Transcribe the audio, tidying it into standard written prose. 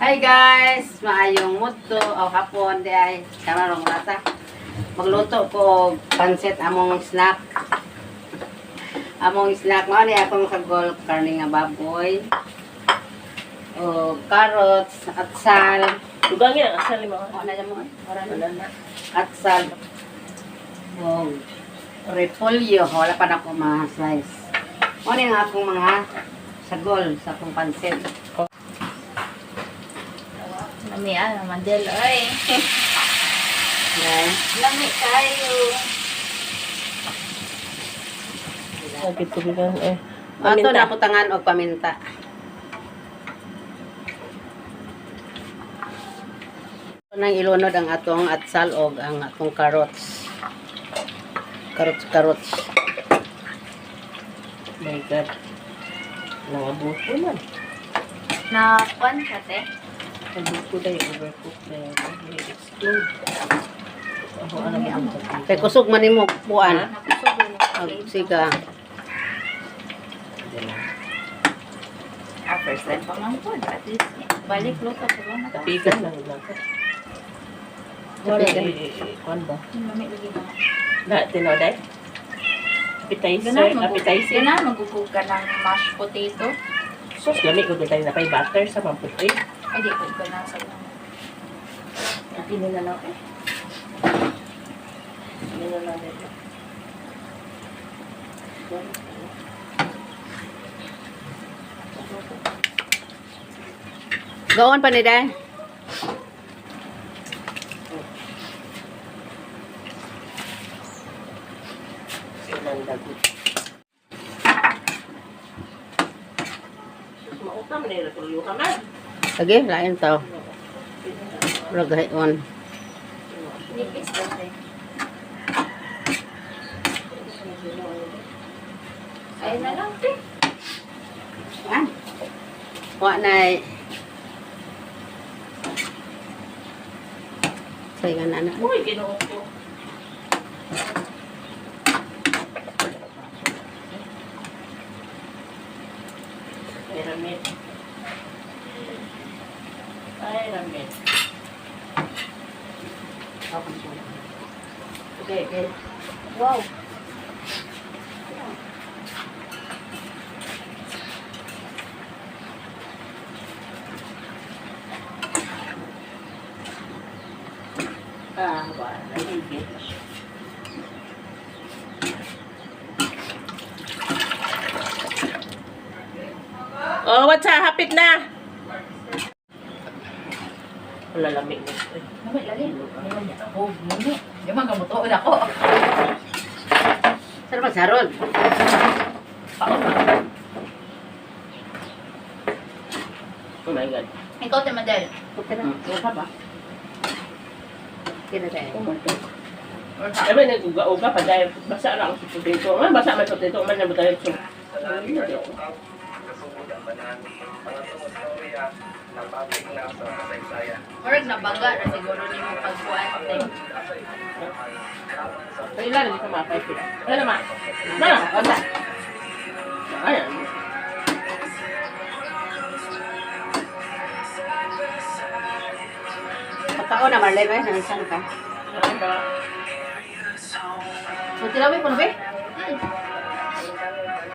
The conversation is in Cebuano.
Hi guys, maayong mudto o hapon di ay kamarong rasa. Magluto ko og pansit among snack. Among snack mao ni akong sagol, karne nga baboy. O carrots at sal. Dugang yan, asal ni mga. O na mo? Ora na. Wala na. At sal. O repolyo, wala pa na ako ma-slice. Mao ni ang akong mga sagol sa akong pansit. Lami ah, Mandel. Oy. Guys. Lami kayo. Sakit tubigan eh. Ato Paminta. na putangan og paminta. Nang ilunod ang atong atsal og ang atong carrots. Carrots, carrots. My God. Nangabuko man. Na kwan siya, te. Nabuko tayo, overcook na yun. Explode. Ako, ano ba ang sabi? Kay kusog man nimo kuan. Nakusog mo. Og siga. Ah, first time pa man po. At least, balik luto ko lang. Tapikan lang lang. Wala, Tapikan. kuan ba? Lami lagi na. Na, tinoday? Appetizer, Ganun, appetizer. Ganun, magugug ka ng mashed potato. Sus, lami ko tayo na pay butter sa pamputi. Ay, di ko ganun sa Pili na lang eh. Pili na lang dito. Gaon pa ni day. Silang dagot. Sus, mauta man nila tuloy ka man. Sige, lain taw. Murag on. Nipis ba te? Ayun na lang, te. Ah. Wa na. Say na na. Uy, ginoo ko. Ay, ramit. Ay, ramit. Okay. Wow. Ah, ba, nahigit. Oh, what's up? Hapit na! Wala lamig na. Lami, lali. Oh, lami. Di man gamutuon ako. Saan ba saron? Paon na. Oh my God. Ikaw, te, Madel. Okay na. Ano ba? Okay na tayo. Oh my God. Ay, may nag-uga-uga pa dahil basa na ako sa potato. Man, basa man sa potato. Man, na ba tayo sa... Murag nabaga na siguro ni mo pagkuan, te. Kailan hindi ka mapay sila. Ano ma? Ma! Wala. Ayan. Pagkaon na Marlene, ay nangisan ka. Ano ba? So, tilawin ko na ba? Hmm.